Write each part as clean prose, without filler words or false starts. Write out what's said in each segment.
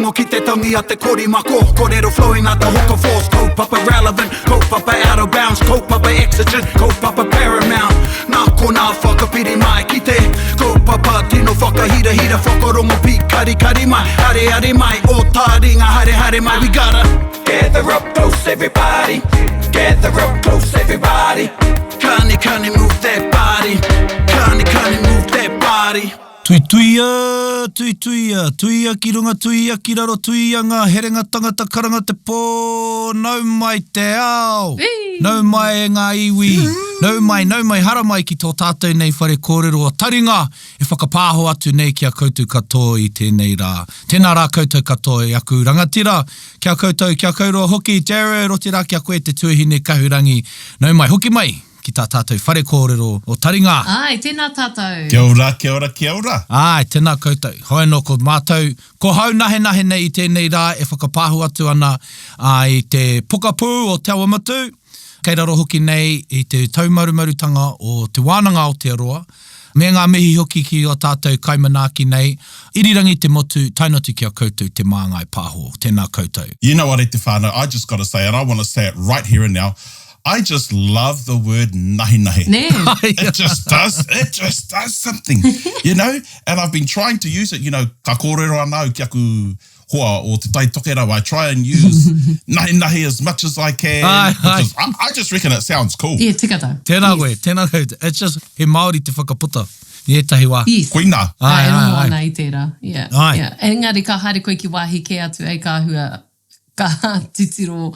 Whakarongo ki te tangi a te korimako Korero flowing like the hook of force Kaupapa relevant, kaupapa out of bounds Kaupapa exigent, kaupapa paramount Nā konā whakapiri mai ki te Kaupapa tino whakahirahira Whakarongo pīkarikari mai Areare mai, o tāringa haere haere mai We gotta gather up close everybody Gather up close everybody Kani kani move that body Kani kani move that body Tuituia, tuituia, tuia ki runga, tuia ki raro, tuia ngā herenga tangata karanga te pō, nau mai te ao, nau mai e ngā iwi, nau mai, nau mai, haramai ki tō tātou nei whare kōrero o Taringa e whakapāho atu nei ki a koutou katoa i tēnei rā. Tēnā rā koutou katoa e aku rangatira, ki a koutou, ki a kouroa hoki, Jared, otirā ki a koe te tuahine kahurangi, nau mai, hoki mai! ki tā tātou whare kōrero o Taringa. Āe, tēnā tātou. Kia ora, kia ora, kia ora. Āe, tēnā koutou. Hoi anō ko mātou, ko hau nahenahe nei i tēnei rā e whakapāho atu ana i te pokapū o Te Awamutu, kei raro hoki nei i te taumarumarutanga o Te Wānanga Aotearoa, me ngā mihi hoki ki ō tātou kaimanaaki nei, irirangi te motu, tae noa atu ki a koutou Te Māngai Pāho. Tēnā koutou. You know what e te whānau, I just gotta say and I wanna say it right here and now, I just love the word nahi nahi. Nē. It just does, it just does something, you know? And I've been trying to use it, you know, ka kōrero ana au ki aku hoa o Te Tai Tokerau, I try and use nahi nahi as much as I can. Ai, ai. Because I, I just reckon it sounds cool. Yeah, tika tau. Tēnā yes. koe, tēnā koe. It's just, he Māori te whakaputa i ētahi wā. Yes. Koina. Ai, Ai, e ai, rongo ai. ana i tērā. Yeah. Ai. Yeah. Engari ka haere koe ki wāhi kē atu, ei ka hua Ka titiro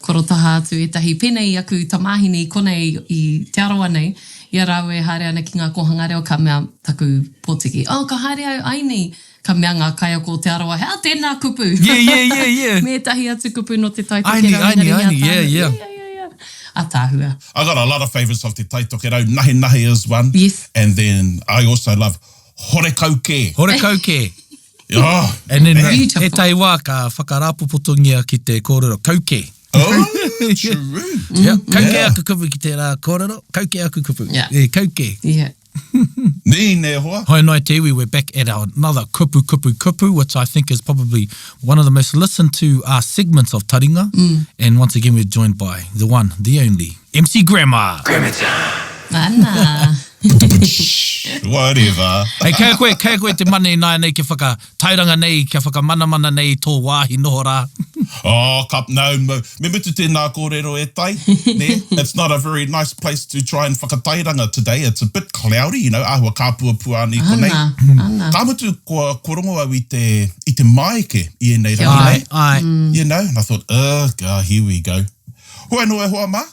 korotaha atu ētahi, pēnei i aku tamāhine i konei i Te Arawa nei, i a rāua e haere ana ki ngā kōhanga reo, ka mea taku pōtiki, Oh, ka haere au aini! Ka mea ngā kaiako o Te Arawa, Hea tēnā kupu! Yeah, yeah, yeah, yeah. Me ētahi atu kupu nō Te Tai Aini, Tokerau, aini, engari he aini, yeah, ataahua. yeah. Yeah, yeah, yeah. Ataahua. I got a lot of favourites of Te Tai Tokerau, Nahi Nahi is one. Yes. And then I also love Horekau Kē. Horekau kē. Oh, And then, man. Beautiful. ētahi wā ka whakarāpopotongia ki te kōrero kauke. Oh, true. Yeah, kauke Yeah. aku kupu ki tērā kōrero, kauke aku kupu. Yeah. E, kauke. Yeah. Nē, nē, hoa. Hoi anō e te iwi, we're back at our another kupu, kupu, kupu, which I think is probably one of the most listened to uh, segments of Taringa. Mm. And once again, we're joined by the one, the only, MC Grammar. Grammar time. Ana. Whatever. Hei, kei a koe, kei a koe te mana ināianei kia whakatairanga nei, kia whakamanamana nei i tō wāhi noho rā. Oh, ka, no, no. Me mutu tēnā kōrero e tai, nē? It's not a very nice place to try and whakatairanga today. It's a bit cloudy, you know, āhua kāpuapua ana i konei. Ana, ana. Ka mutu, kua, kua rongo au i te, i te māeke i ēnei Kia rangi ora. nei. Ai, ai. You know, and I thought, ugh, God, here we go. Hoi anō e hoa mā.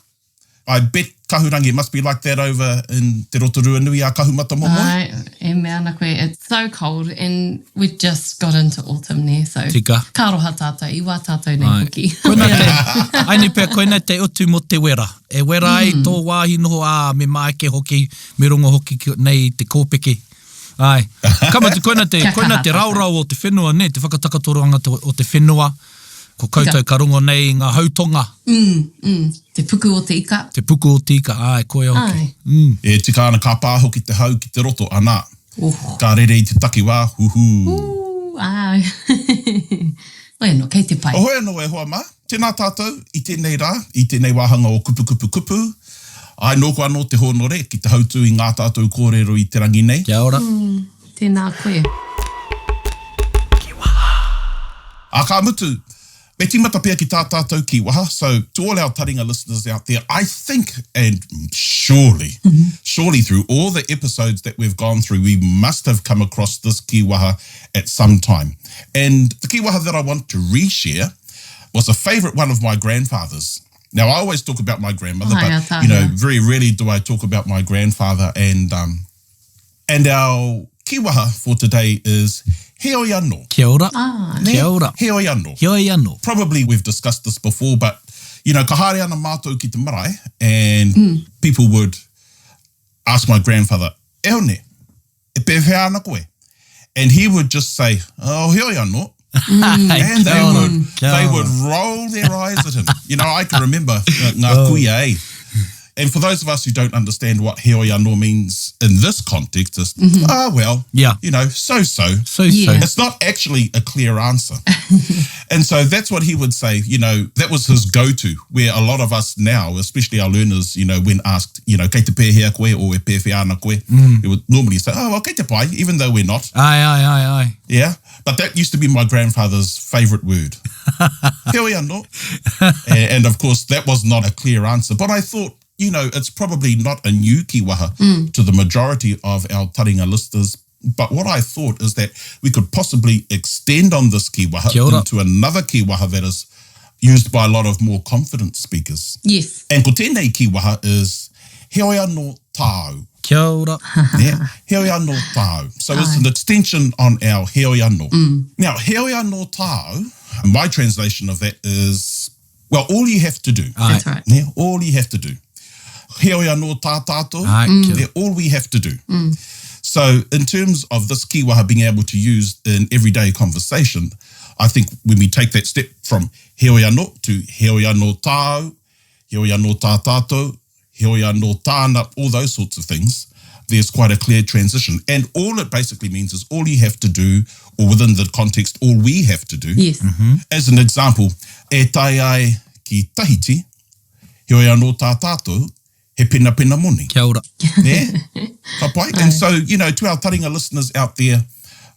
I bet Kahurangi, it must be like that over in Te Rotorua nui a Kahumatamomoe. Ai, e mea ana koe, it's so cold and we just got into autumn nē, so Tika. ka aroha tātou, i wā tātou nei Ai. hoki. Koina te, aini pea, koina te utu mō te wera. E wera ai tō wāhi noho, ā, me māeke hoki, me rongo hoki ki, nei te kōpeke. Āe. Ka mutu, koina te, Kia koina kaha te tātou. raorao o te whenua, nē, te whakatakatoranga o te whenua. Ko koutou ka rongo nei i ngā hautonga. Mm, mm, te puku o te ika. Te puku o te ika, āe, koia hoki. Āe. Mm. E tika ana ka pā hoki te hau ki te roto, anā, Oh. ka rere i te takiwā, huhū. Ū, āe. Hoi anō, kei te pai. Hoi anō e hoa mā, tēnā tātou i tēnei rā, i tēnei wāhanga o Kupu Kupu Kupu. Āe, nōku anō te hōnore ki te hautū i ngā tātou kōrero i te rangi nei. Kia ora. Mm, tēnā koe. Ā, ka mutu, me tīmata pea ki tā tātou kīwaha, so to all our taringa listeners out there, I think and surely, surely through all the episodes that we've gone through, we must have come across this kīwaha at some time. And the kīwaha that I want to reshare was a favourite one of my grandfather's. Now, I always talk about my grandmother, but, you know, very rarely do I talk about my grandfather and, um, And our kīwaha for today is heoi anō. Kia ora. Ah. Nē? Kia ora. Heoi anō. Heoi anō. Probably we've discussed this before, but, you know, ka haere ana mātou ki te marae and people would ask my grandfather, E one, e pēwhea ana koe? And he would just say, oh, heoi anō. And they would, they would roll their eyes at him. You know, I can remember uh, ngā Oh. kuia, eh? And for those of us who don't understand what heoi anō means in this context, it's, ah, well, Yeah. you know, so-so. So, Yeah. so. It's not actually a clear answer. And so that's what he would say, you know, that was his go-to, where a lot of us now, especially our learners, you know, when asked, you know, kei te pēhea koe or e pēwhea ana koe, mm. we would normally say, oh, well, kei te pai, even though we're not. Aye, aye, aye, aye. Yeah. But that used to be my grandfather's favourite word. Heoi anō. And of course, that was not a clear answer. But I thought, you know, it's probably not a new kiwaha mm. to the majority of our taringa listeners. But what I thought is that we could possibly extend on this kiwaha into another kiwaha that is used by a lot of more confident speakers. Yes. And ko tēnei kiwaha is heoi anō tāu. Kia ora. Yeah, heoi anō tāu. So it's an extension on our heoi anō. Mm. Now, heoi anō tāu, my translation of that is, well, all you have to do. That's right. Yeah, all you have to do. Heoi anō tā tātou. Mm. Yeah, all we have to do. Mm. So in terms of this kiwaha being able to use in everyday conversation, I think when we take that step from heoi anō to heoi anō tāu, heoi anō tā tātou, heoi anō tāna, all those sorts of things, there's quite a clear transition. And all it basically means is all you have to do, or within the context, all we have to do. Yes. Mm -hmm. As an example, e tae ai ki Tahiti, heoi anō tā tātou, he penapena moni. Kia ora. Yeah. Ka pai. And so, you know, to our taringa listeners out there,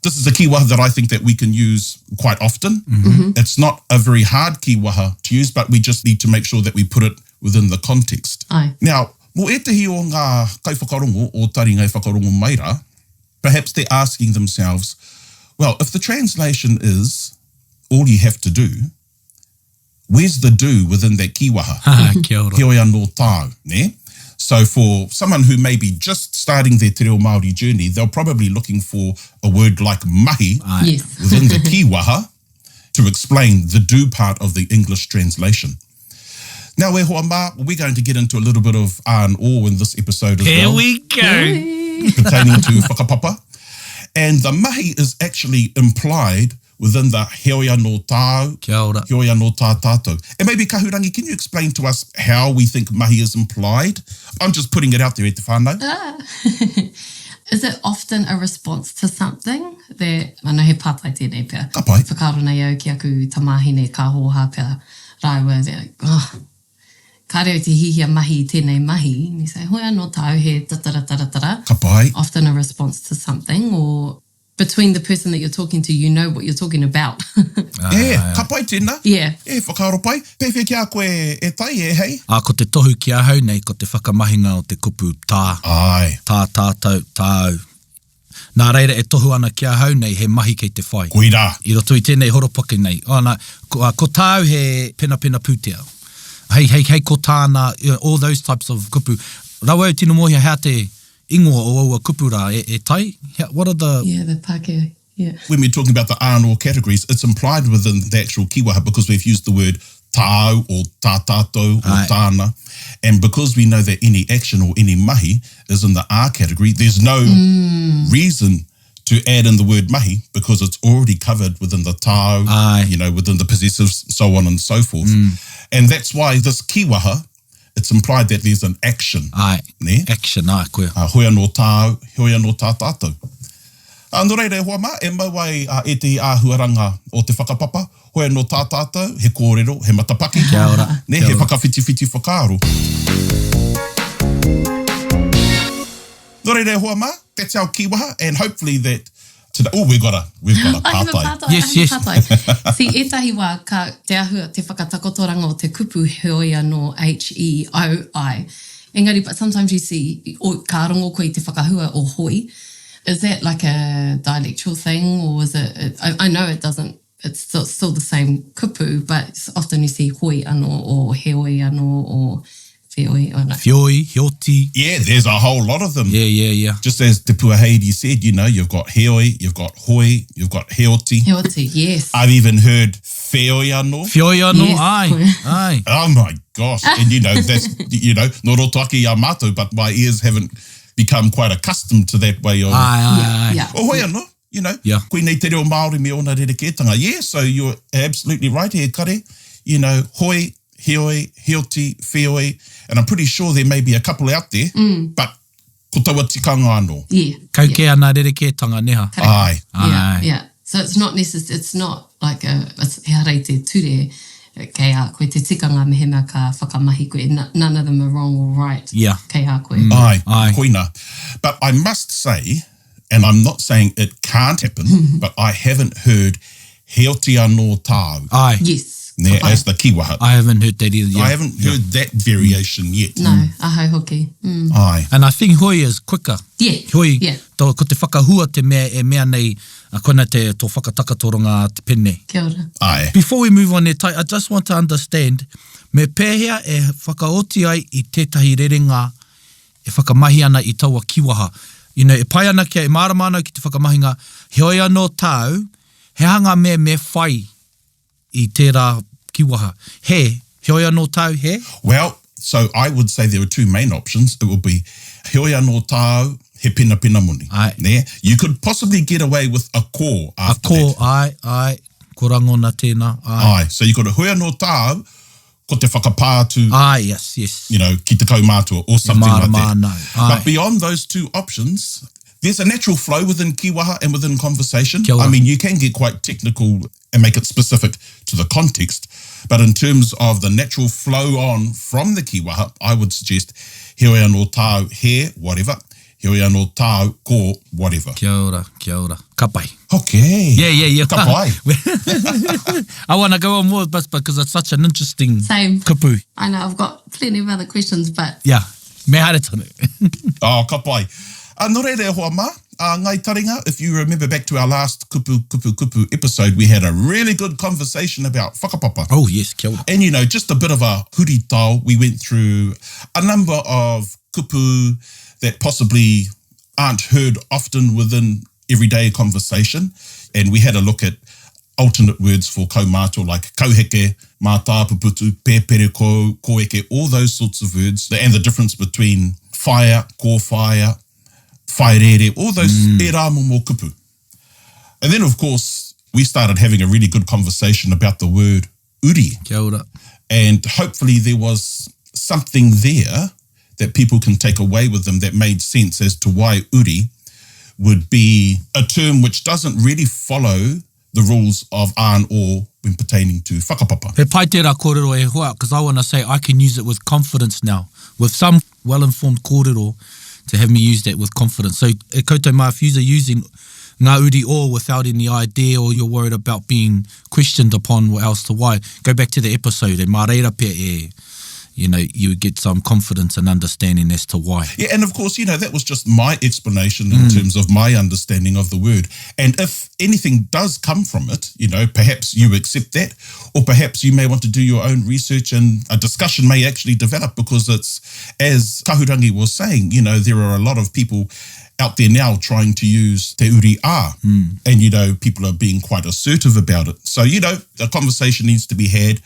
this is a kiwaha that I think that we can use quite often. Mm -hmm. It's not a very hard kiwaha to use, but we just need to make sure that we put it within the context. Ai. Now, mō ētehi o ngā kaiwhakarongo o Taringa e whakarongo mai rā, perhaps they're asking themselves, well, if the translation is all you have to do, where's the do within that kiwaha? Ha, kia ora. Heoi anō tāu, ne? So for someone who may be just starting their te reo Māori journey, they're probably looking for a word like mahi yes. within the kiwaha to explain the do part of the English translation. Now, e hoa mā, we're going to get into a little bit of R and O in this episode as Here well. we go. Pertaining to whakapapa. And the mahi is actually implied within the heoi anō tāu, Kia ora. heoi anō tā tātou. And maybe Kahurangi, can you explain to us how we think mahi is implied? I'm just putting it out there e te whānau. Ah. Is it often a response to something that, I know he pātai tēnei pea. Ka pai. Whakaaro nei au ki aku tamāhine ka hōhā pea rāua, they're like, oh, kāre au te hihia mahi i tēnei mahi. And you say, hoi anō tāu he tatara-taratara. Ka pai. Often a response to something or between the person that you're talking to, you know what you're talking about. E, ka pai tēnā. Yeah. E, whakaaro pai. Pēwhea ki a koe e tai, e hei? Ā, ko te tohu ki ahau nei, ko te whakamahinga o te kupu tā. Āe. Tā tātou, tāu. Nā reira e tohu ana ki ahau nei he mahi kei te whai. Koirā. I roto i tēnei horopaki nei. Ā, nā, ko, ā, ko tāu he penapena pūtea. Hei, hei, hei ko tāna, you know, all those types of kupu. Rawa au tino mōhio hea te ingoa o aua kupu rā, e, e tai? Hea, what are the... Yeah, the Pākehā, yeah. When we're talking about the R and O categories, it's implied within the actual kiwaha because we've used the word tāu or tā tātou or Aye. tāna. And because we know that any action or any mahi is in the R category, there's no reason to add in the word mahi because it's already covered within the tāu, Aye. you know, within the possessives, so on and so forth. And that's why this kiwaha, it's implied that there's an action. Ae. Ne? Action, ae, koia. Uh, hoi anō tāu, hoi anō tā tātou. Uh, nō reira, e hoa mā, e mau ai uh, ētehi āhuaranga o te whakapapa, hoi anō tā tātou, he kōrero, he matapaki, Kia ora. ne, Kia he ora. whakawhitiwhiti whakaaro. Nō reira, e hoa mā, that's our kiwaha, and hopefully that today, oh, we've got a, we've got a I have a pātai. pātai, Yes, I have yes. a pātai. See, ētahi wā ka te ahua, te whakatakotoranga o te kupu heoi anō H-E-O-I. Engari, but sometimes you see, or ka rongo koe i te whakahua o hoi. Is that like a dialectual thing or is it, it I, I know it doesn't, it's still, still the same kupu, but often you see hoi anō or heoi anō or wheoi, oh no. Whioi, heoti. Yeah, there's a whole lot of them. Yeah, yeah, yeah. Just as Te Puaheiri said, you know, you've got heoi, you've got hoi, you've got heoti. Heoti, yes. I've even heard wheoi anō. Whioi anō, Yes. ae, ae. Oh my gosh. And you know, that's, you know, nō roto ake i a mātou, but my ears haven't become quite accustomed to that way of... Ae, ae, ae. Yeah. Oh, hoi anō, you know, Yeah. koinei te reo Māori me ōna rerekētanga. Yeah, so you're absolutely right here, kare. You know, hoi, heoi, heoti, wheoi, and I'm pretty sure there may be a couple out there, mm. but ko taua tikanga anō. Yeah. Kau kē ana rerekētanga, neha. Ai. Yeah, Aye. yeah. So it's not necess it's not like a it's ehara i te ture kei a koe te tikanga mehemea ka whakamahi koe none of them are wrong or right Yeah. kei a koe. Aye, Aye. koina. But I must say, and I'm not saying it can't happen, but I haven't heard heoti anō tāu. Aye. Yes. Nē, as the kiwaha. I haven't heard that either. Yeah. I haven't heard that variation yet. No, ahau hoki. Mm. Aye. And I think hoi is quicker. Yeah. Hoi, yeah. Tō, ko te whakahua te mea e mea nei, koina te tō whakatakatoranga a te pene. Kia ora. Aye. Before we move on e Tai, I just want to understand, me pēhea e whakaoti ai i tētahi rerenga e whakamahi ana i taua kiwaha? You know, e pai ana kia, e mārama ana ki te whakamahinga, heoi anō tāu, he aha ngā mea me whai i tērā kiwaha? He, heoi anō tāu, he? Well, so I would say there are two main options. It would be heoi anō tāu, he penapena moni. Aye. Nē? You could possibly get away with a ko after A ko, that. aye, aye, ko rangona tēnā, aye. Aye. So you got a hoi anō tāu, ko te whakapā atu, Aye, yes, yes. you know, ki te kaumātua or something like mārama that. ana, aye. But beyond those two options, there's a natural flow within kiwaha and within conversation. Kia ora. I mean, you can get quite technical and make it specific to the context, but in terms of the natural flow on from the kiwaha, I would suggest heoi anō tāu he, whatever, heoi anō tāu ko, whatever. Kia ora, kia ora. Ka pai. Okay. Yeah, yeah, yeah. Ka pai. I want to go on more, but because it's such an interesting Same. kupu. I know, I've got plenty of other questions, but... Yeah, me haere tonu. oh, ka pai. Uh, nō reira e hoa mā, uh, Ngai Taringa, if you remember back to our last Kupu Kupu Kupu episode, we had a really good conversation about whakapapa. Oh, yes, kia ora. And, you know, just a bit of a huritao, we went through a number of kupu that possibly aren't heard often within everyday conversation. And we had a look at alternate words for kaumātua like kauheke, mātāpuputu, pēpereko, koeke, all those sorts of words, and the difference between whaea, kōwhaea, whaerere, all those mm. ērā momo kupu. And then, of course, we started having a really good conversation about the word uri. Kia ora. And hopefully there was something there that people can take away with them that made sense as to why uri would be a term which doesn't really follow the rules of an or when pertaining to whakapapa. He pai tērā kōrero e hoa, because I want to say I can use it with confidence now. With some well-informed kōrero to have me use that with confidence. So e koutou mā, if you're using ngā uri o without any idea or you're worried about being questioned upon what else to why, go back to the episode and mā reira pea e you know, you would get some confidence and understanding as to why. Yeah, and of course, you know, that was just my explanation in mm. terms of my understanding of the word. And if anything does come from it, you know, perhaps you accept that, or perhaps you may want to do your own research and a discussion may actually develop because it's, as Kahurangi was saying, you know, there are a lot of people out there now trying to use Te Uri A. Mm. And, you know, people are being quite assertive about it. So, you know, a conversation needs to be had.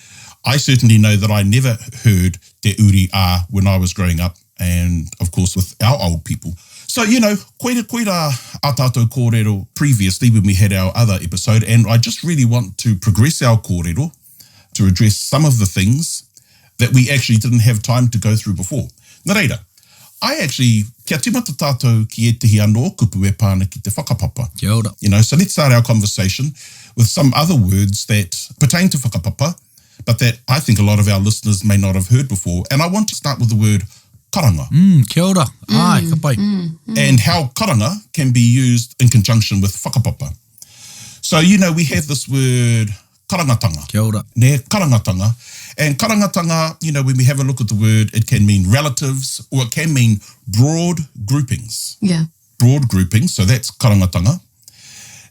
I certainly know that I never heard Te Uri A when I was growing up, and of course with our old people. So, you know, koira koira a tātou kōrero previously when we had our other episode, and I just really want to progress our kōrero to address some of the things that we actually didn't have time to go through before. Nā reira, I actually, kia tīmata tātou ki ētehi anō kupu e pā ana ki te whakapapa. Kia ora. You know, so let's start our conversation with some other words that pertain to whakapapa, but that I think a lot of our listeners may not have heard before. And I want to start with the word karanga. Mm, kia ora. Ai, ka pai. And how karanga can be used in conjunction with whakapapa. So, you know, we have this word karangatanga. Kia ora. Ne, karangatanga. And karangatanga, you know, when we have a look at the word, it can mean relatives or it can mean broad groupings. Yeah. Broad groupings, so that's karangatanga.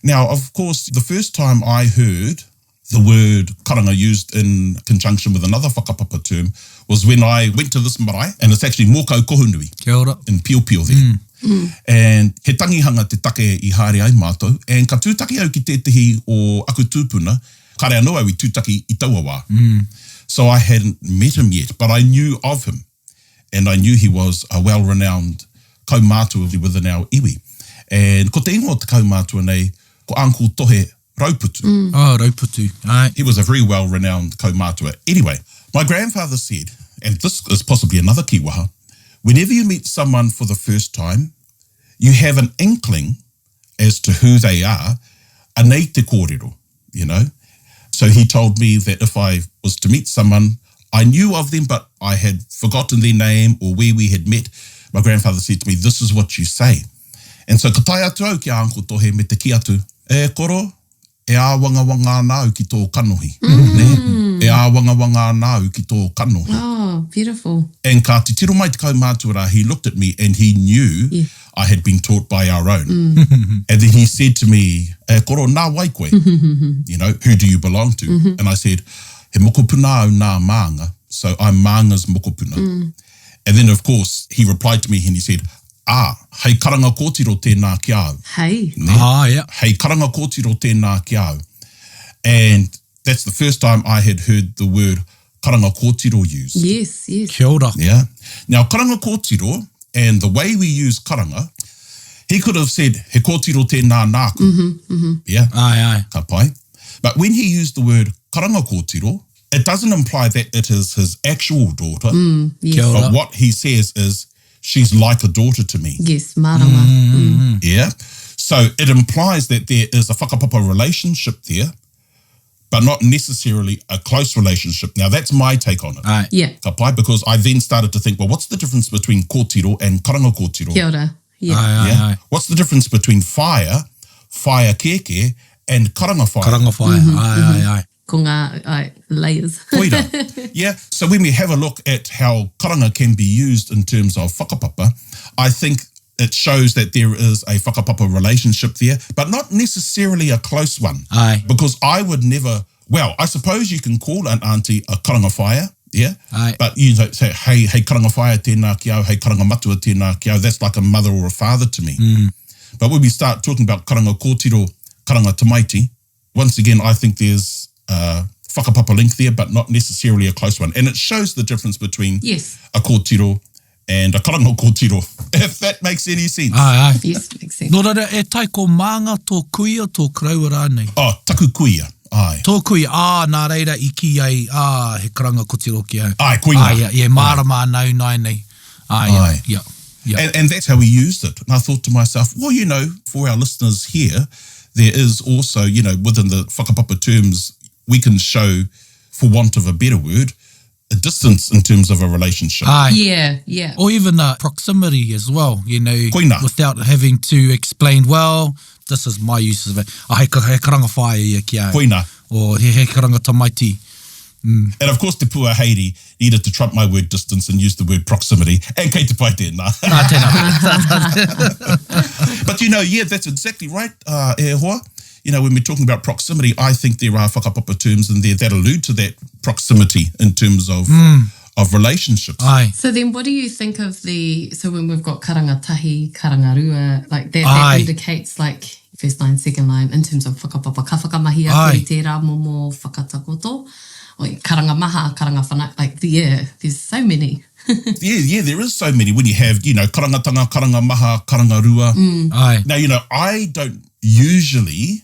Now, of course, the first time I heard the word karanga used in conjunction with another whakapapa term was when I went to this marae, and it's actually Mōkau Kohunui. Kia ora. In Piopio there. Mm. Mm. And he tangihanga te take i haere ai mātou, and ka tūtaki au ki tētehi o aku tūpuna, kare anō au i tūtaki i taua wā. Mm. So I hadn't met him yet, but I knew of him. And I knew he was a well-renowned kaumātua within our iwi. And ko te ingoa o te kaumātua nei, ko Uncle Tohe Rauputu. Mm. Oh, Rauputu, aye. He was a very well-renowned kaumātua. Anyway, my grandfather said, and this is possibly another kiwaha, whenever you meet someone for the first time, you have an inkling as to who they are. Anei te kōrero, you know. So he told me that if I was to meet someone, I knew of them, but I had forgotten their name or where we had met. My grandfather said to me, this is what you say. And so ka tae atu au ki a Uncle Tohe me te kī atu, E koro, e āwangawanga ana au ki tō kanohi. Nē? E āwangawanga ana au ki tō kanohi. Oh, beautiful. And ka titiro mai te kaumātua rā, he looked at me and he knew yeah. I had been taught by our own. Mm. and then he said to me, e koro, nā wai koe? you know, who do you belong to? Mm -hmm. And I said, he mokopuna au nā Mānga, so I'm Mānga's mokopuna. Mm. And then, of course, he replied to me and he said, ah, hei karanga kōtiro tēnā ki a au. Hei. Ne? Ah, yeah. Hei karanga kōtiro tēnā ki a au. And that's the first time I had heard the word karanga kōtiro used. Yes, yes. Kia ora. Yeah. Now, karanga kōtiro and the way we use karanga, he could have said, he kōtiro tēnā nāku. Mm -hmm, mm -hmm. Yeah. Aye, aye. Ka pai. But when he used the word karanga kōtiro, it doesn't imply that it is his actual daughter. Mm, yes. Kia ora. But what he says is, she's like a daughter to me. Yes, mārama. Mm. Mm. Yeah. So it implies that there is a whakapapa relationship there, but not necessarily a close relationship. Now, that's my take on it. Aye. Yeah. Ka pai, because I then started to think, well, what's the difference between kōtiro and karanga kōtiro? Kia ora. Yeah. Aye, aye, yeah? aye. What's the difference between whaea, whaea kēkē, and karanga whaea? Karanga whaea, mm -hmm, aye, mm -hmm. aye, aye. Ko ngā aye, layers. Koira. Yeah. So when we have a look at how karanga can be used in terms of whakapapa, I think it shows that there is a whakapapa relationship there, but not necessarily a close one. Aye. Because I would never, well, I suppose you can call an auntie a karanga whaea, yeah? Aye. But you don't say, hey, hey karanga whaea tēnā ki au, hey karanga matua tēnā ki au. That's like a mother or a father to me. Mm. But when we start talking about karanga kōtiro, karanga tamaiti, once again, I think there's a whakapapa link there, but not necessarily a close one. And it shows the difference between yes. a kōtiro and a karanga kōtiro, if that makes any sense. Aye, aye. Yes, makes sense. Nō reira, e tai ko Mānga tō kuia, tō koroua rānei? Oh, taku kuia, ae. Tō kuia, ā, nā reira i kī ai, ā, he karanga kotiro ki au. Ae, koina. Ae, ia, ia, mārama ana au nāianei. Ae, ia, Ae. ia, ia. And, and that's how we used it. And I thought to myself, well, you know, for our listeners here, there is also, you know, within the whakapapa terms, we can show, for want of a better word, a distance in terms of a relationship. Aye. Yeah, yeah. Or even a proximity as well, you know, Koina. without having to explain, well, this is my use of it. Ah, he, he karanga whaea ia ki au. Koina. Or he, he karanga tamaiti. Mm. And of course, Te Pua Heiri needed to trump my word distance and use the word proximity. And kei te pai tēnā. Ah, tēnā. But you know, yeah, that's exactly right, uh, e hoa. You know, when we're talking about proximity, I think there are whakapapa terms in there that allude to that proximity in terms of mm. of relationships. Aye. So then what do you think of the, so when we've got karanga tahi, karanga rua, like that, that indicates like first line, second line, in terms of whakapapa, ka whakamahia koe i tērā momo whakatakoto, oi, karanga maha, karanga whana, like, yeah, there's so many. yeah, yeah, there is so many. When you have, you know, karangatanga, karanga maha, karanga rua. Mm. Aye. Now, you know, I don't usually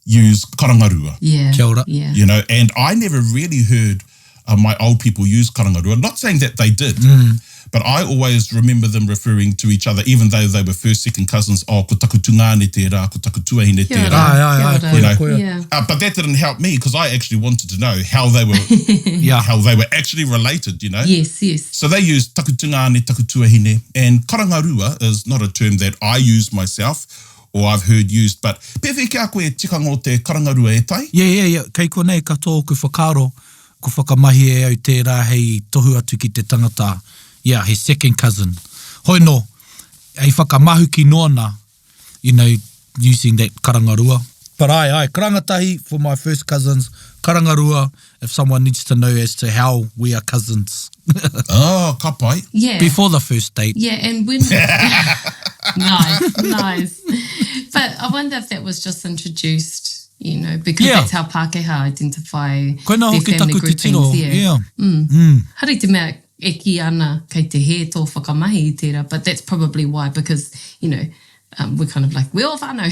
use karangarua. Yeah. Kia ora. Yeah. You know, and I never really heard uh, my old people use karangarua. Not saying that they did, mm. but I always remember them referring to each other, even though they were first, second cousins. Oh, ko taku tungāne tērā, ko taku tuahine tērā. Ai, ai, ai, you know? Yeah. Uh, but that didn't help me because I actually wanted to know how they were, yeah. how they were actually related, you know? Yes, yes. So they used taku tungāne, taku tuahine, and karangarua is not a term that I use myself or I've heard used, but pēwhea ki a koe tikanga o te karangarua e tai? Yeah, yeah, yeah, kei konei katoa ōku whakaaro, ko whakamahi e au tērā hei tohu atu ki te tangata, yeah, he second cousin. Hoi nō, hei whakamahuki noa nā, you know, using that karangarua. But aye, aye, karangatahi for my first cousins, karangarua if someone needs to know as to how we are cousins. Oh, ka pai. Yeah. Before the first date. Yeah, and when... nice, nice. But I wonder if that was just introduced, you know, because yeah. that's how Pākehā identify Koina their hoki family taku groupings. titiro. Yeah. Yeah. Mm. Mm. Hari te mea e kī ana kei te hē tō whakamahi i tērā, but that's probably why, because, you know, um, we're kind of like, we're all whānau.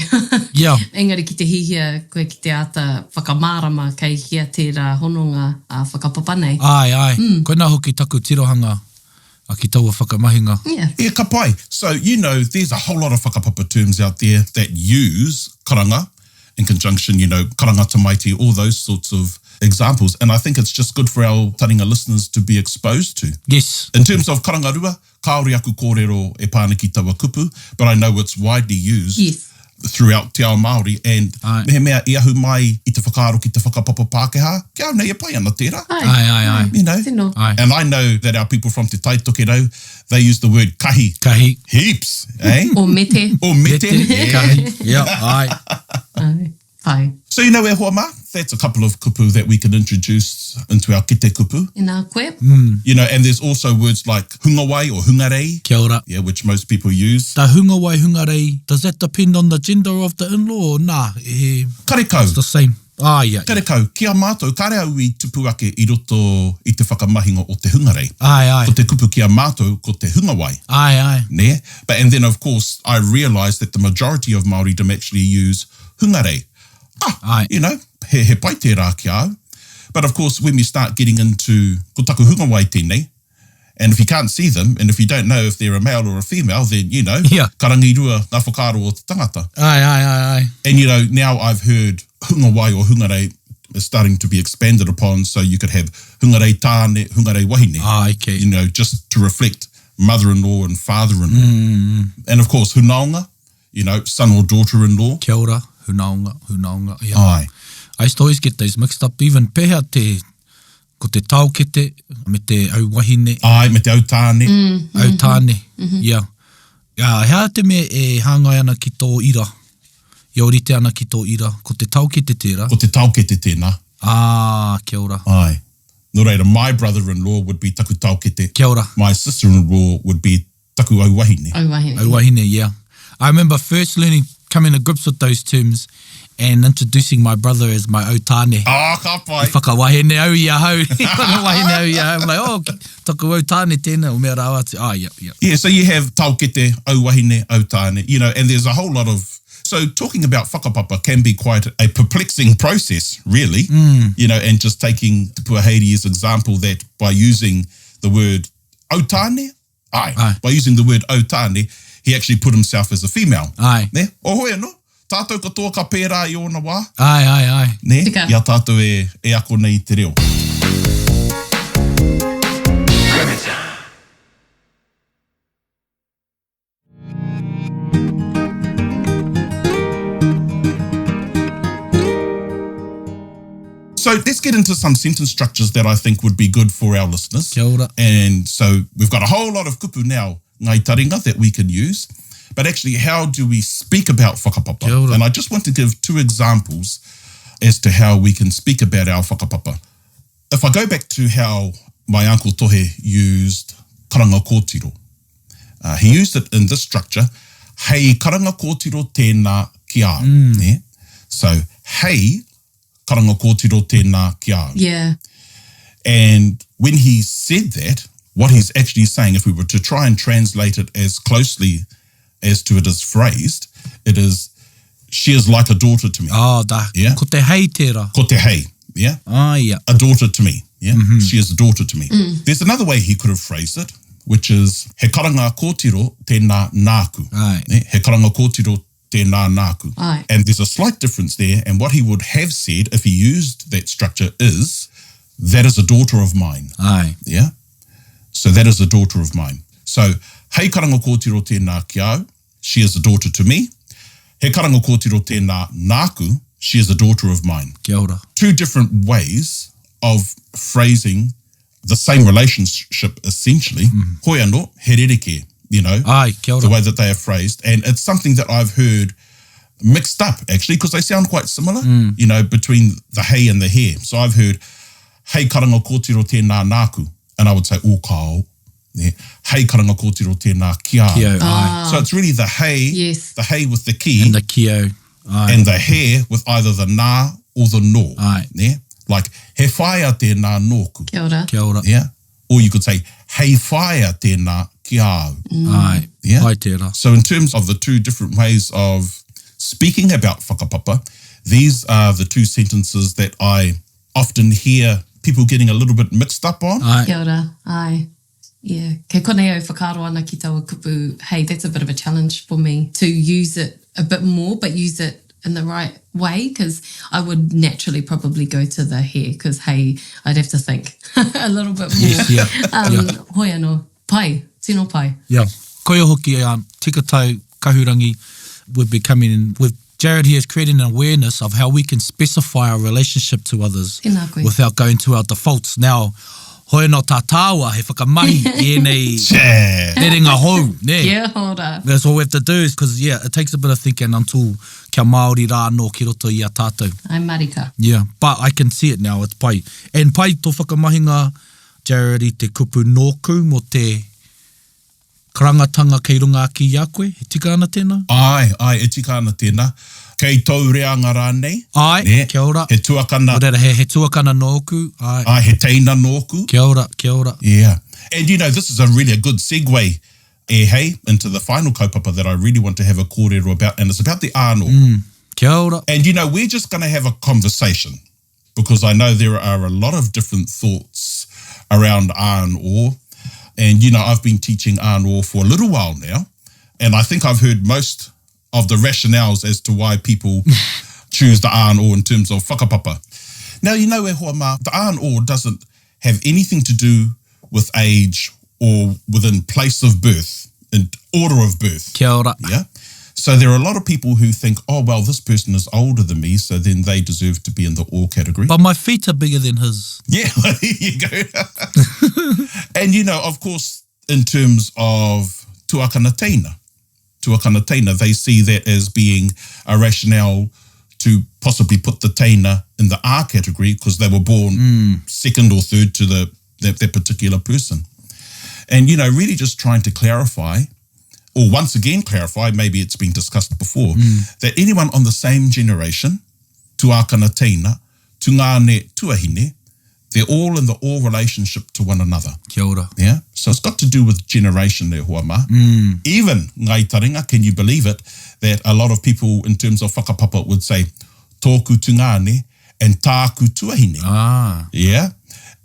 Yeah. Engari ki te hihia koe ki te āta whakamārama kei hea tērā hononga ā whakapapa nei. Āe, āe. Mm. Koina hoki taku tirohanga ki taua whakamahinga. Yeah. Yeah, ka pai. So, you know, there's a whole lot of whakapapa terms out there that use karanga. in conjunction, you know, karanga tamaiti, all those sorts of examples. And I think it's just good for our taringa listeners to be exposed to. Yes. In terms of karangarua, kāore aku kōrero e pā ana ki taua kupu, but I know it's widely used yes. throughout te ao Māori, and Ai. mehemea i ahu mai i te whakaaro ki te whakapapa Pākehā, ki au nei e pai ana tērā. Ai, ai, ai, ai. You know? Tino. Ai. And I know that our people from Te Tai Tokerau, they use the word kahi. Kahi. Heaps, eh? Or mete. Or mete. Mete, Yeah. kahi. Yeah, ai. Ai. Pai. So you know e hoa mā, that's a couple of kupu that we can introduce into our kete kupu. Inā koe. You know, and there's also words like hungawai or hungarei. Kia ora. Yeah, which most people use. The hungawai, hungarei, does that depend on the gender of the in-law or nā? E, Karekau. it's the same. Ah, yeah. Karekau, ki a mātou, kare au i tupu ake i roto i te whakamahinga o te hungarei. Ai, ai. Ko te kupu ki a mātou, ko te hungawai. Ai, ai. Nē? But, and then of course, I realised that the majority of Māoridom actually use hungarei. Ah, Ai. you know, he, he pai tērā ki a au. But of course, when we start getting into, ko taku hungawai tēnei, and if you can't see them, and if you don't know if they're a male or a female, then, you know, Yeah. ka rangirua ngā whakaaro o te tangata. Ai, ai, ai, ai. And, you know, now I've heard hungawai or hungarei is starting to be expanded upon, so you could have hungarei tāne, hungarei wahine. Ah, okay. You know, just to reflect mother-in-law and father-in-law. Mm. And of course, hunaonga, you know, son or daughter-in-law. Kia ora, hunaonga, hunaonga. Yeah. Ai. I used to always get those mixed up, even pēhea te, ko te taokete me te au wahine. Ai, me te au tāne. Mm. Au tāne, yeah. Uh, he aha te mea e hāngai ana ki tō ira, i ōrite ana ki tō ira, ko te taokete tērā. Ko te taokete tēnā. Ah, kia ora. Ai. Nō reira, my brother-in-law would be taku taokete. Kia ora. My sister-in-law would be taku au wahine. Au wahine. Au wahine, yeah. I remember first learning, coming to grips with those terms and introducing my brother as my au tāne. Ah, ka pai. I whakawahine au i ahau. I whakawahine au i ahau. I'm like, oh, taku au tāne tēnā, o mea rāua atu. Ah, yep, yep. Yeah, so you have taokete, au wahine, au tāne, you know, and there's a whole lot of... So talking about whakapapa can be quite a perplexing process, really, mm. you know, and just taking Te Puaheiri's example that by using the word au tāne, Ai. Ai. By using the word au tāne, he actually put himself as a female. Ai. Ne? O hoi anō, tātou katoa ka pērā i ōna wā. Ai, ai, ai. Ne? Tika. I a tātou e, e ako nei i te reo. So let's get into some sentence structures that I think would be good for our listeners. Kia ora. And so we've got a whole lot of kupu now, ngai taringa, that we can use. But actually, how do we speak about whakapapa? Kia ora. And I just want to give two examples as to how we can speak about our whakapapa. If I go back to how my uncle Tohe used karanga kōtiro, uh, he used it in this structure, hei karanga kōtiro tēnā ki a au. Mm. Yeah? So, hei karanga kōtiro tēnā ki a au. Yeah. And when he said that, what he's actually saying, if we were to try and translate it as closely as to it is phrased, it is, she is like a daughter to me. Oh, da. Yeah. Ko te hei tērā. Ko te hei, yeah? Ah, yeah. A daughter to me, yeah? Mm -hmm. She is a daughter to me. Mm. There's another way he could have phrased it, which is, he karanga kōtiro tēnā nāku. Ai. Yeah? He karanga kōtiro tēnā nāku. Ai. And there's a slight difference there. And what he would have said if he used that structure is, that is a daughter of mine. Ai. Yeah? So that is a daughter of mine. So, hei karanga kōtiro tēnā ki au, she is a daughter to me. He karanga kōtiro tēnā nāku, she is a daughter of mine. Kia ora. Two different ways of phrasing the same relationship essentially. Mm. Hoi anō, he rerekē, you know. Ai, kia ora. The way that they are phrased. And it's something that I've heard mixed up, actually, because they sound quite similar, mm. you know, between the hei and the he. So I've heard, hei karanga kōtiro tēnā nāku. And I would say, o kao. Yeah. Hei karanga kōtiro tēnā ki au. Ki au, ai. So it's really the hei, Yes. the hei with the ki, And the ki au. Ai. and the he with either the nā or the no. Ai. Yeah? Like, he whaea tēnā nōku. Kia ora. Kia ora. Yeah? Or you could say, hei whaea tēnā ki a au. Mm. Ai. Yeah. Ai tērā. So in terms of the two different ways of speaking about whakapapa, these are the two sentences that I often hear people getting a little bit mixed up on. Ai. Kia ora. Ai. Yeah. Kei konei au whakaaro ana ki taua kupu, hey, that's a bit of a challenge for me to use it a bit more, but use it in the right way because I would naturally probably go to the he because hey, I'd have to think a little bit more. Yes, yeah, um, yeah. Hoi anō, pai, tino pai. Yeah. Koia hoki um, tika tau kahurangi we're becoming, with Jared here is creating an awareness of how we can specify our relationship to others Tēnā koe. without going to our defaults. Now, hoi anō tā tāua he whakamahi i ēnei Yeah. rerenga hou, nē? Kia ora. That's all we have to do is because, yeah, it takes a bit of thinking until kia Māori rā anō ki roto i a tātou. Ai marika. Yeah, but I can see it now, it's pai. And pai tō whakamahinga, Jared, i te kupu nōku mō te karangatanga kei runga ake i a koe, e tika ana tēnā? Āe, āe, e tika ana tēnā. Kei tōu reanga rānei? Āe, Nē. kia ora. He tuakana. Nō reira, he, he tuakana nōku, āe. Āe, he teina nōku. Kia ora, kia ora. Yeah. And you know, this is a really a good segue, e hei, into the final kaupapa that I really want to have a kōrero about, and it's about the āno. Mm. Kia ora. And you know, we're just going to have a conversation because I know there are a lot of different thoughts around an or. And, you know, I've been teaching an or for a little while now. And I think I've heard most of the rationales as to why people choose the an or in terms of whakapapa. Now, you know, e hoa mā, the an or doesn't have anything to do with age or within place of birth, in order of birth. Kia ora. Yeah. So there are a lot of people who think, oh, well, this person is older than me, so then they deserve to be in the or category. But my feet are bigger than his. Yeah, there you go. and, you know, of course, in terms of tuakana teina, tuakana teina, they see that as being a rationale to possibly put the teina in the R category because they were born mm. second or third to the that, that particular person. And, you know, really just trying to clarify, or once again clarify, maybe it's been discussed before, mm. that anyone on the same generation, tuakana teina, tungane tuahine, they're all in the all relationship to one another. Kia ora. Yeah. So it's got to do with generation there, hoa mā. Mm. Even Ngai Taringa, can you believe it, that a lot of people in terms of whakapapa would say, tōku tungane and tāku tuahine. Ah. Yeah.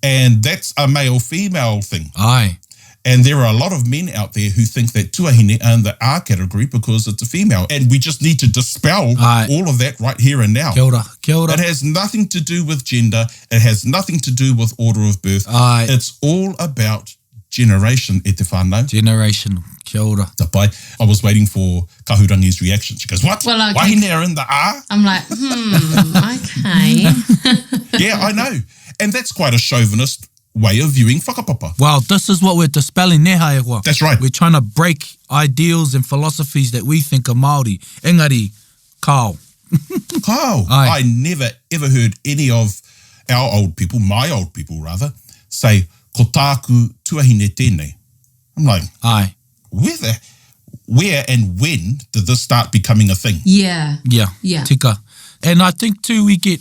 And that's a male-female thing. Aye. And there are a lot of men out there who think that tuahine are in the R category because it's a female. And we just need to dispel Aye. all of that right here and now. Kia ora. Kia ora. It has nothing to do with gender. It has nothing to do with order of birth. Aye. It's all about generation e te whānau. Generation. Kia ora. Ka pai. I was waiting for Kahurangi's reaction. She goes, what? Well, okay. Wahine are in the R? I'm like, hmm, okay. yeah, I know. And that's quite a chauvinist way of viewing whakapapa. Well, this is what we're dispelling, neha e hoa. That's right. We're trying to break ideals and philosophies that we think are Māori. Engari, kao. Kao. Aye. I never, ever heard any of our old people, my old people rather, say, ko tāku tuahine tēnei. I'm like, Aye. where the, where and when did this start becoming a thing? Yeah. Yeah. Yeah. Tika. And I think too we get,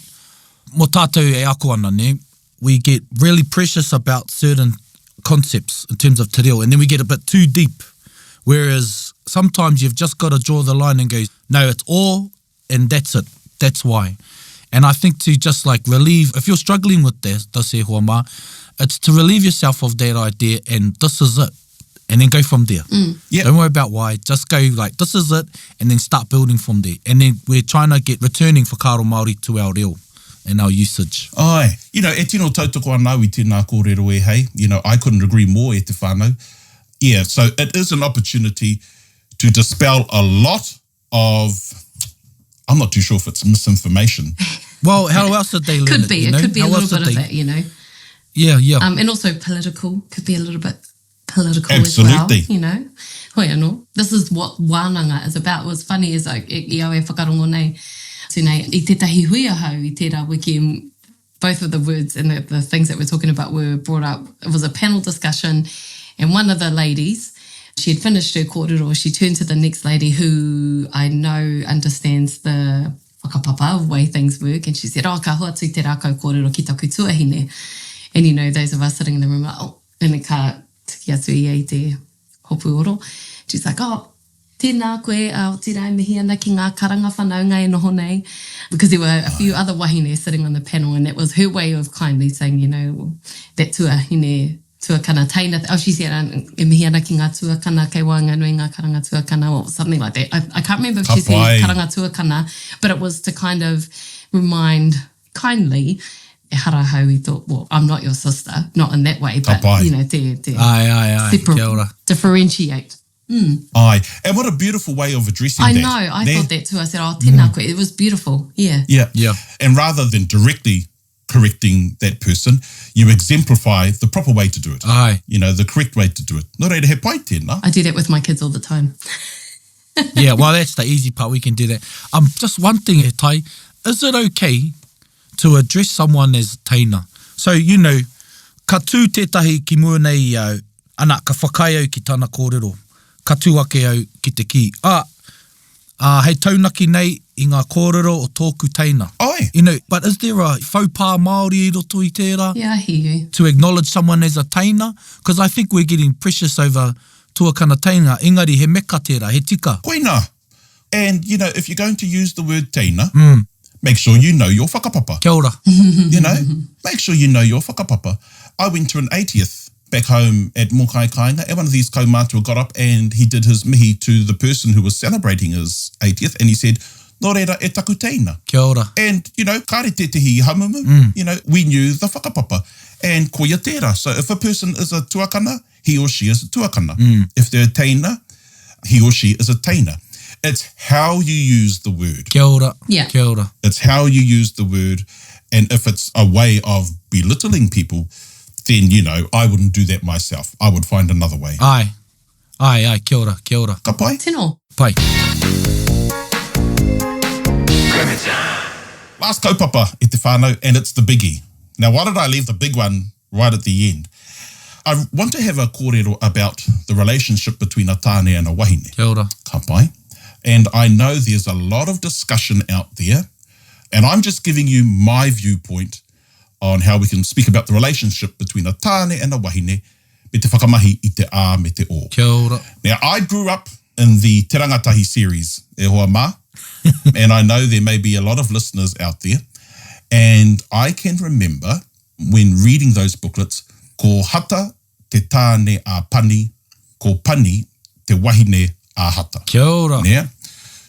mō tātou e ako ana, ne, we get really precious about certain concepts in terms of te reo, and then we get a bit too deep. Whereas sometimes you've just got to draw the line and go, no, it's all and that's it. That's why. And I think to just like relieve, if you're struggling with this, this e hoa mā, it's to relieve yourself of that idea and this is it. And then go from there. Mm. Yeah. Don't worry about why. Just go like, this is it, and then start building from there. And then we're trying to get returning whakaaro Māori to our reo and our usage. Ai. You know, e tino tautoko ana au i tēnā kōrero e hei. You know, I couldn't agree more e te whānau. Yeah, so it is an opportunity to dispel a lot of, I'm not too sure if it's misinformation. Well, how else did they learn Could it? be. you It know? could be a How little else bit did of they- that, you know. Yeah, yeah. Um, and also political. Could be a little bit political Absolutely. as well, you know. Hoi anō. This is what wānanga is about. What's funny is like, i au e whakarongo nei, tēnei, i tētahi hui ahau i tērā wiki, both of the words and the, the things that we're talking about were brought up. It was a panel discussion and one of the ladies, she had finished her kōrero, she turned to the next lady who I know understands the whakapapa of way things work and she said, oh, ka hoatu te rākau kōrero ki taku tuahine. And you know, those of us sitting in the room, like, oh, and ka tiki atu ia i te hopu oro. She's like, oh, tēnā koe, uh, otirā e mihi ana ki ngā karanga whanaunga e noho nei. Because there were a few other wahine sitting on the panel and that was her way of kindly saying, you know, that tuahine. tuakana teina, oh she said e mihi ana ki ngā tuakana kei waenganui ngā karanga tuakana or something like that. I, I can't remember if she said karanga tuakana, but it was to kind of remind kindly, ehara hau i tō, well, I'm not your sister, not in that way, but, you know, te, te ai, ai, ai. Separ- Kia ora. differentiate. Mm. Aye. And what a beautiful way of addressing I that. I know. I thought that too. I said, oh, tēnā mm. koe. It was beautiful. Yeah. Yeah. Yeah. And rather than directly correcting that person, you exemplify the proper way to do it. Aye. You know, the correct way to do it. Nō reira, he pai tēnā. I do that with my kids all the time. yeah, well, that's the easy part. We can do that. Um, just one thing, Tai, is it okay to address someone as teina? So, you know, ka tū tētahi ki mua nei i au, ana, ka whakaae au ki tana kōrero. Ka tū ake au ki te kī, ah, ā, hei taunaki nei i ngā kōrero o tōku teina. Āe. You know, but is there a faux pas Māori i roto i tērā? Yeah, I hear you. To acknowledge someone as a teina? Because I think we're getting precious over tuakana teina, engari he meka tērā, he tika. Koinā. And, you know, if you're going to use the word teina, make sure you know your whakapapa. Kia ora. You know, make sure you know your whakapapa. I went to an 80th back home at Mokai Kainga, and one of these kaumātua got up and he did his mihi to the person who was celebrating his 80th, and he said, Nō reira, e taku teina. Kia ora. And, you know, kāre tētehi i hamumu, you know, we knew the whakapapa. And koia tērā. So if a person is a tuakana, he or she is a tuakana. If they're a teina, he or she is a teina. It's how you use the word. Kia ora. Yeah. Kia ora. It's how you use the word. And if it's a way of belittling people, then, you know, I wouldn't do that myself. I would find another way. Ai. Ai, ai, kia ora, kia ora. Ka pai? Tino. Pai. Last kaupapa e te whānau, and it's the biggie. Now, why did I leave the big one right at the end? I want to have a kōrero about the relationship between a tāne and a wahine. Kia ora. Ka pai. And I know there's a lot of discussion out there, and I'm just giving you my viewpoint on how we can speak about the relationship between a tāne and a wahine me te whakamahi i te a me te o. Kia ora. Now, I grew up in the Te Rangatahi series, e hoa mā, and I know there may be a lot of listeners out there, and I can remember when reading those booklets, ko Hata te tāne a Pani, ko Pani te wahine a Hata. Kia ora. Yeah.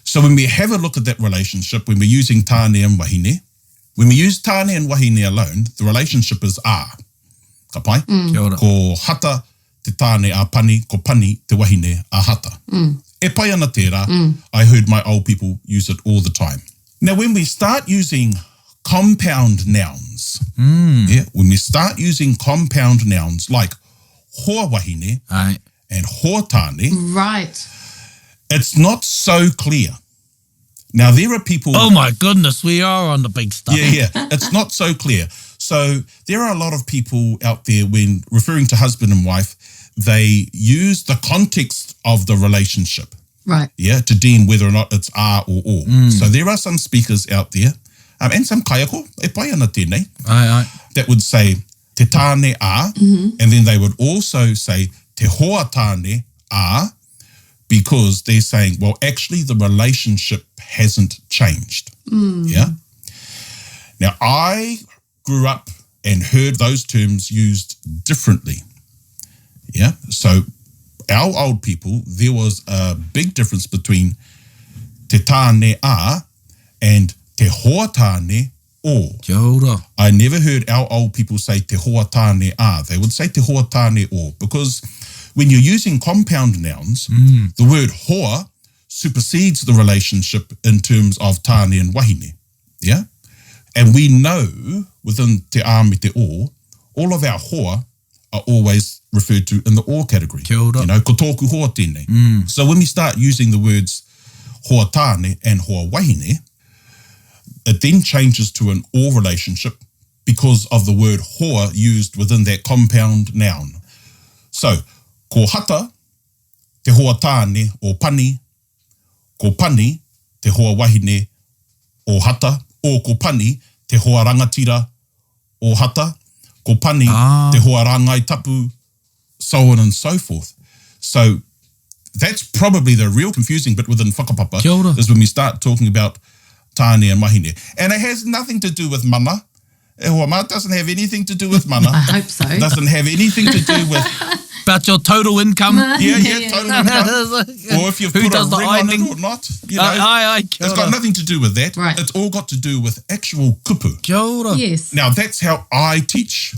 So when we have a look at that relationship, when we're using tāne and wahine, when we use tāne and wahine alone, the relationship is a. Ka pai? Mm. Kia ora. Ko Hata te tāne a Pani, ko Pani te wahine a Hata. Mm. E pai ana tērā, mm. I heard my old people use it all the time. Now, when we start using compound nouns, mm. yeah, when we start using compound nouns like hoa wahine Ai. and hoa tāne, Right. it's not so clear. Now, there are people... Oh my goodness, we are on the big stuff. Yeah, yeah. It's not so clear. So there are a lot of people out there when referring to husband and wife, they use the context of the relationship. Right. Yeah, to deem whether or not it's a or o. Mm. So there are some speakers out there, um, and some kaiako, e pai ana tēnei, aye, aye. that would say te tāne a, mm -hmm. and then they would also say te hoa tāne a, because they're saying, well, actually the relationship hasn't changed. Mm. Yeah. Now, I grew up and heard those terms used differently. Yeah. So our old people, there was a big difference between te tāne a and te hoa tāne o. Kia ora. I never heard our old people say te hoa tāne a. They would say te hoa tāne o because when you're using compound nouns, mm. the word hoa supersedes the relationship in terms of tāne and wahine. Yeah? And we know within te a me te o, all of our hoa are always referred to in the o category. Kia ora. You know, ko tōku hoa tēnei. Mm. So when we start using the words hoa tāne and hoa wahine, it then changes to an or relationship because of the word hoa used within that compound noun. So, ko hata te hoa tāne o pani, ko pani te hoa wahine o hata, o ko pani te hoa rangatira o hata, ko pani ah. te hoa rāngai tapu, so on and so forth. So that's probably the real confusing bit within whakapapa Kia ora. is when we start talking about tāne and wahine. And it has nothing to do with mana. E hoa mā, doesn't have anything to do with mana. I hope so. Doesn't have anything to do with... About your total income. Yeah, yeah, total income. Or if you've Who put does a the ring on it ironing? or not. You know, Aye, aye, aye, kia It's got ora. nothing to do with that. Right. It's all got to do with actual kupu. Kia ora. Yes. Now, that's how I teach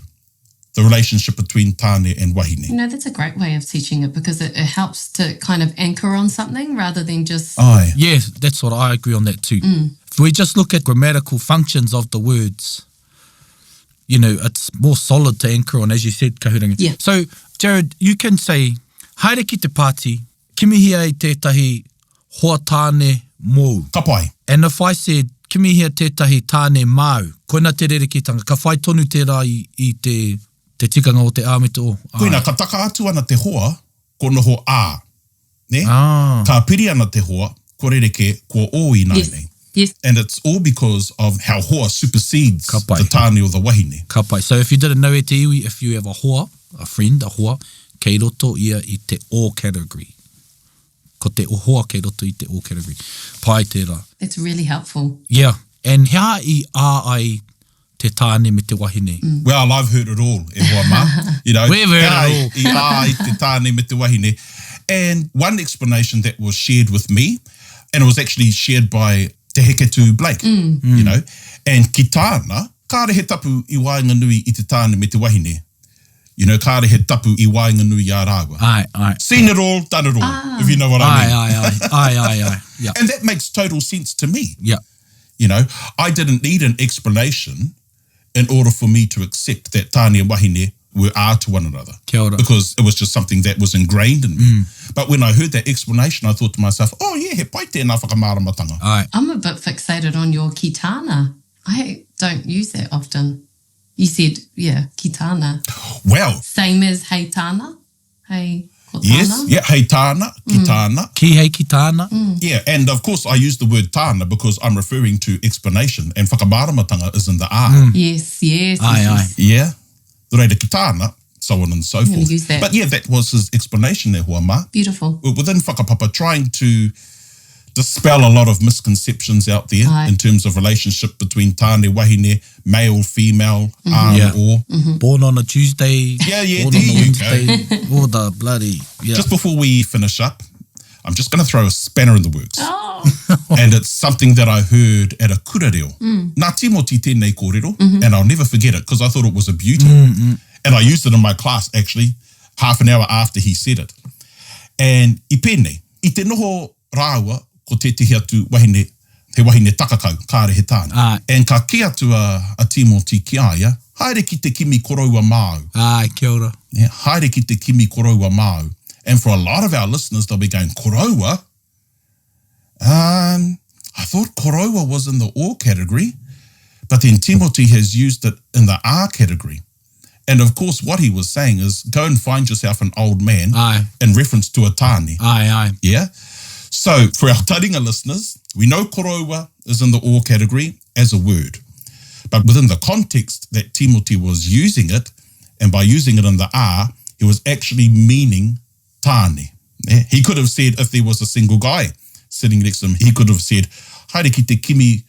the relationship between tāne and wahine. No, that's a great way of teaching it because it, it helps to kind of anchor on something rather than just Aye. Yes, that's what I agree on that too. If we just look at grammatical functions of the words, you know, it's more solid to anchor on, as you said, Kahurangi. Yeah. So, Jared, you can say, haere ki te pāti, kimihia i tētahi hoa tāne mōu. Ka pai. And if I said, kimihia tētahi tāne māu, koina te rerekētanga, ka whai tonu tērā i, i te, te tikanga o te a me te o. Āe. Koina, ka taka atu ana te hoa, ko noho a. Ne? Ah. Ka piri ana te hoa, ko rerekē, ko o ināianei. Yes. Yes. And it's all because of how hoa supersedes Ka pai. the tāne or the wahine. Ka pai. So if you didn't know e te iwi, if you have a hoa, a friend, a hoa, kei roto ia i te o category. Ko te hoa kei roto i te o category. Pai tērā. That's really helpful. Yeah. And he aha i ā ai te tāne me te wahine? Well, I've heard it all, e hoa mā. You know, We've heard it all. I ai te tāne me te wahine. And one explanation that was shared with me, and it was actually shared by Te Heketu Blake, you know, and ki tāna, kāre he tapu i waenganui i te tāne me te wahine. You know, kāre he tapu i waenganui i a rāua. Ai, ai. Seen it all, done it all, if you know what I Ai, mean. ai, ai. Ai, ai, ai. Yeah. And that makes total sense to me. Yeah. You know, I didn't need an explanation in order for me to accept that tāne and wahine were are to one another. Kia ora. Because it was just something that was ingrained in me. But when I heard that explanation, I thought to myself, oh yeah, he pai tēnā whakamāramatanga. Ai. I'm a bit fixated on your kitana. I don't use that often. You said, yeah, kitana. Well, Same as hei tāna? Hei ko tāna? yes, yeah, hei tāna, ki tāna. Ki hei ki tāna. Yeah, and of course I use the word tāna because I'm referring to explanation and whakamāramatanga is in the R. Yes, yes, Ai, yes, ai. yes. Yeah. Nō reira ki tāna, so on and so gonna forth. use that. But yeah, that was his explanation e hoa mā. Beautiful. Within whakapapa, trying to dispel a lot of misconceptions out there Aye. in terms of relationship between tāne, wahine, male, female, um, Yeah. or. Born on a Tuesday. Yeah, yeah, Born on there a you Wednesday. All the bloody. Yeah. Just before we finish up, I'm just going to throw a spanner in the works. Oh, And it's something that I heard at a kura reo. Nā Timoti tēnei kōrero, and I'll never forget it because I thought it was a beauty. And I used it in my class, actually, half an hour after he said it. And i pēnei, i te noho rāua ko tētehi atu wahine, he wahine takakau, kāre he tāne. Āe. And ka kī atu a, a Timoti ki a ia, haere ki te kimi koroua māu. Ai, kia ora. Yeah, haere ki te kimi koroua māu. And for a lot of our listeners, they'll be going, koroua? Um, I thought koroua was in the or category, but then Timothy has used it in the R category. And of course, what he was saying is go and find yourself an old man Aye. in reference to a tāne. Ai, ai. Yeah. So for our taringa listeners, we know koroua is in the or category as a word. But within the context that Timothy was using it, and by using it in the R, he was actually meaning tāne. Yeah? He could have said, if there was a single guy sitting next to him, he could have said, haere ki te kimi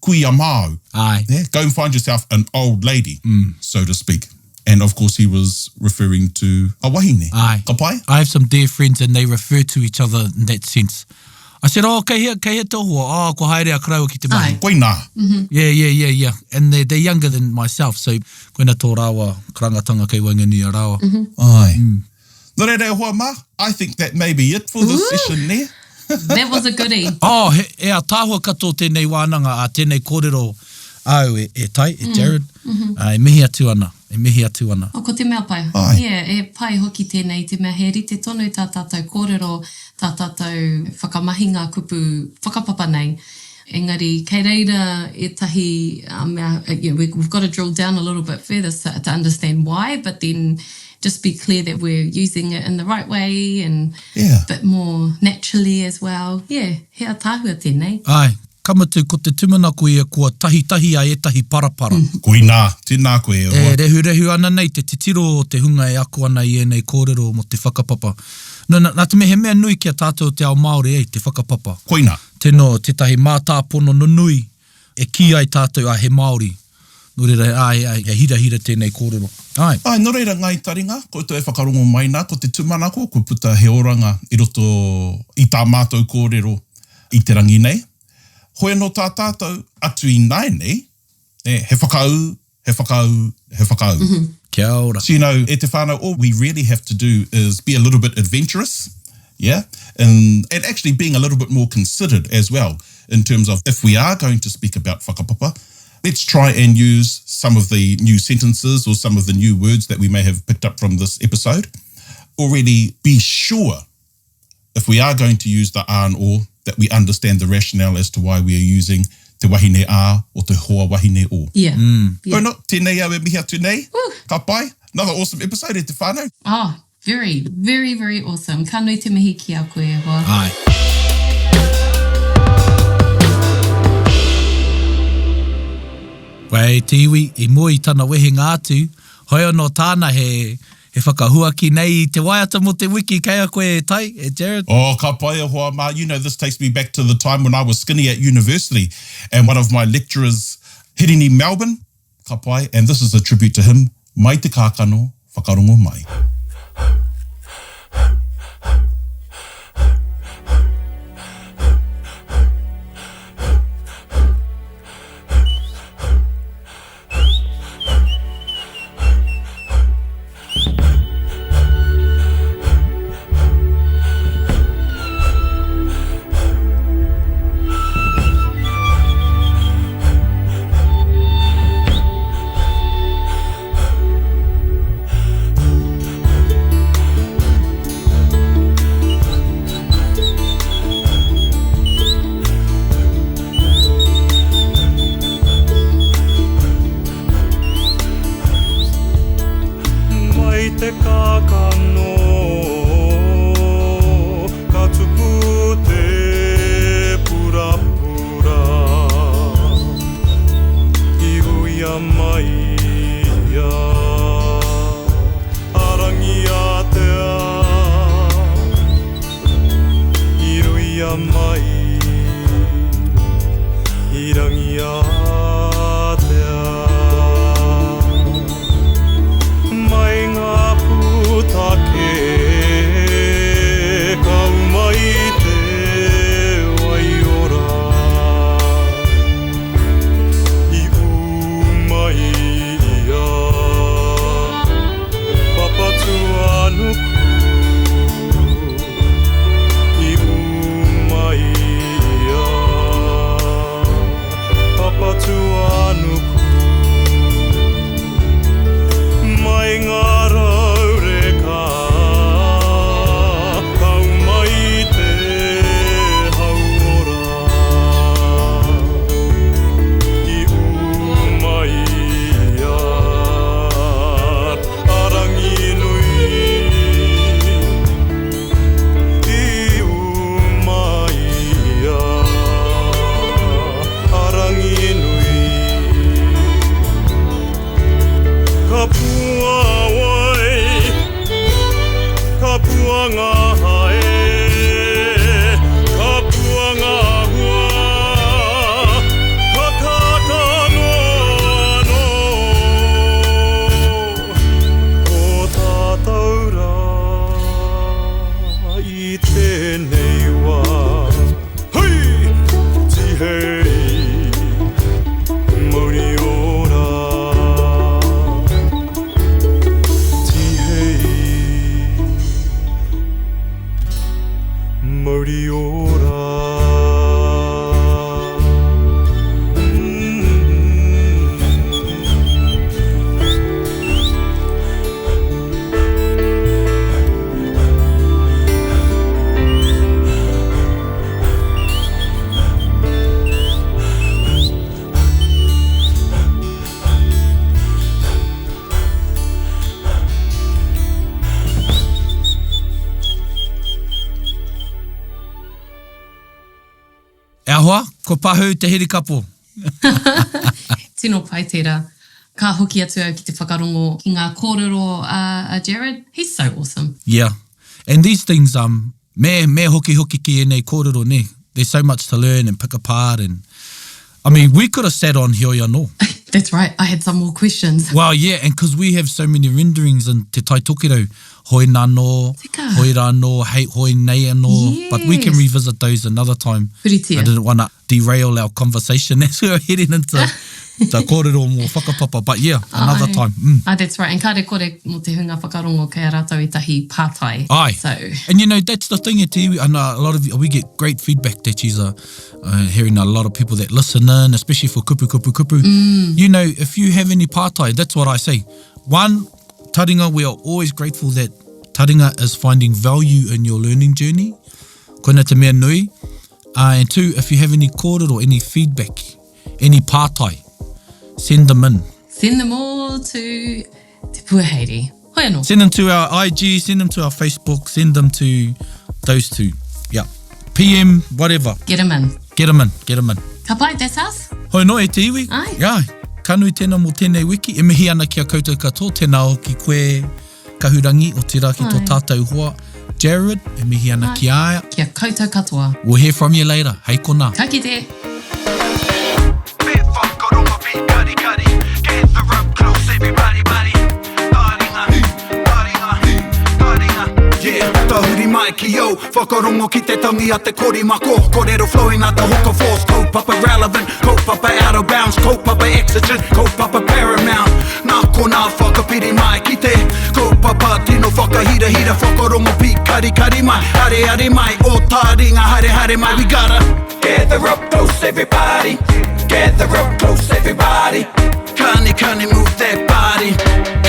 kuia māu. Ai. Yeah? Go and find yourself an old lady, so to speak. And of course, he was referring to a wahine. Aye. Ka pai? I have some dear friends and they refer to each other in that sense. I said, oh, kei hea, kei hea tō hoa? Oh, kua haere a karaua ki te mahi. Ai. Koinā. Yeah, yeah, yeah, yeah. And they, they're younger than myself, so koina tō rāua karangatanga kei waenganui a rāua. Ai. Nō reira e hoa mā, I think that may be it for this session, nē? That was a goodie. Oh, he, e ātaahua katoa tēnei wānanga, ā, tēnei kōrero āu e, e Tai, e Jared. Ā, e mihi atu ana, e mihi atu ana. Oh, ko te mea pai. Ai. Yeah, e pai hoki tēnei i te mea he rite tonu tā tātou kōrero, tā tātou whakamahinga kupu whakapapa nei. Engari, kei reira ētahi mea, you know, we've got to drill down a little bit further to understand why, but then just be clear that we're using it in the right way and Yeah. a bit more naturally as well. Yeah, he ataahua tēnei. Āe, ka mutu ko te tūmanako ia kua tahitahi a ētahi parapara. Koinā, tēnā koe e hoa. E rehurehu ana nei te titiro o te hunga e ako ana i ēnei kōrero mō te whakapapa. Nō, nā, nā te mea he mea nui ki a tātou o te ao Māori, ei, te whakapapa. Koinā. Tino, tētahi mātāpono nunui e kī ai tātou a he Māori. Nō reira, āe, āe, he hirahira tēnei kōrero. Āe. Āe, nō reira, Ngāi Taringa, koutou e whakarongo mai nā, ko te tūmanako, kua puta he oranga i roto i tā mātou kōrero i te rangi nei. Hoi anō tā tātou, atu ināianei, nē, he whakaū, he whakaū, he whakaū. Kia ora. So you know, e te whānau, all we really have to do is be a little bit adventurous, yeah, and, and actually being a little bit more considered as well in terms of if we are going to speak about whakapapa, let's try and use some of the new sentences or some of the new words that we may have picked up from this episode. Already be sure if we are going to use the a and o, that we understand the rationale as to why we are using te wahine a or te hoa wahine o. Yeah. Mm. Yeah. No, tēnei au e mihi atu nei. Woo. Ka pai. Another awesome episode e te whānau. Oh, very, very, very awesome. Ka nui te mihi ki a koe e hoa. Ai. Wei, te iwi, i mua i tana wehenga atu, hoi anō tāna he, He whakahuaki nei i te waiata mō te wiki kei a koe e Tai, e Jared. Oh, ka pai e hoa mā, you know this takes me back to the time when I was skinny at university and one of my lecturers, Hirini Melbourne, ka pai, and this is a tribute to him, mai te kākano, whakarongo mai. Mai te kākano ka tupu te purapura I uia mai ia a Rangiātea I ruia mai i Rangiātea. Mai ngā pūtake ka uma i te waiora. I uma i a Papatūānuku. I uma i a Papatūānuku. Mai ngā raureka ka uma i te hauora. I uma i a Ranginui. I uma i a Ranginui. Ka puāwai, ka pua ngā hae, ka pua ngā hua, ka kākano anō. Ko tātou rā i tēnei wā. Hui! Tihei! Mauri ora! Tihei! Mauri ora! E ahoa, ko Pahū te hirikapo. Tino pai tērā. Ka hoki atu au ki te whakarongo ki ngā kōrero a Jared. He's so awesome. Yeah. And these things, um, me, me hokihoki ki ēnei kōrero, nē. There's so much to learn and pick apart and. I mean, we could have sat on heoi anō. That's right, I had some more questions. Well, yeah, and because we have so many renderings in Te Tai Tokerau, hoi nano, Tika. hoi rānō, hei hoi nei anō, yes. but we can revisit those another time. Puritia. I didn't want to derail our conversation as we were heading into the kōrero mō whakapapa, but yeah, another Ai. time. Mm. Ah, that's right, and kāre kore mō te hunga whakarongo kei a rātou ētahi pātai. Ai. So. And you know, that's the thing, e te iwi, and uh, a lot of, we get great feedback that she's a, uh, hearing a lot of people that listen in, especially for kupu kupu kupu. Mm. You know, if you have any pātai, that's what I say. One, taringa, we are always grateful that taringa is finding value in your learning journey. Koina te mea nui. Uh, and two, if you have any kōrero, any feedback, any pātai, send them in. Send them all to Te Puaheiri. Hoi anō. Send them to our IG, send them to our Facebook, send them to those two. Yeah. PM, whatever. Get them in. Get them in, get them in. Ka pai, that's us. Hoi anō e te iwi. Ai. Yeah. Ka nui tēnā mō tēnei wiki. E mihi ana ki a koutou katoa, tēnā hoki koe Kahurangi, otirā ki tō tātou hoa Jared, e mihi ana ki a ia. Ki a koutou katoa. We'll hear from you later. Hei konā. Ka kite. Me whakarongo be karikari Gather up close everybody body Taringa, taringa, taringa Yeah, tahuri mai ki au Whakarongo ki te tangi a te korimako Kōrero flowing like the hook of force Kaupapa relevant, kaupapa out of bounds Kaupapa exigent, kaupapa paramount Nā konā whakapiri mai ki te Kaupapa tino whakahirahira Whakarongo pīkarikari mai Areare mai, o taringa haere haere mai We gotta gather up close everybody Gather up close everybody Kani kani move that body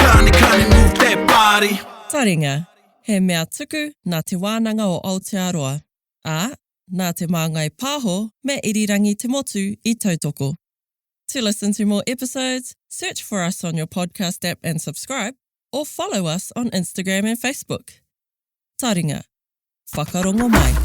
Kani kani move that body Taringa, He mea tuku nā Te Wānanga o Aotearoa, ā, nā Te Māngai Pāho me Irirangi Te Motu i tautoko. To listen to more episodes, search for us on your podcast app and subscribe, or follow us on Instagram and Facebook. Taringa. Whakarongo mai.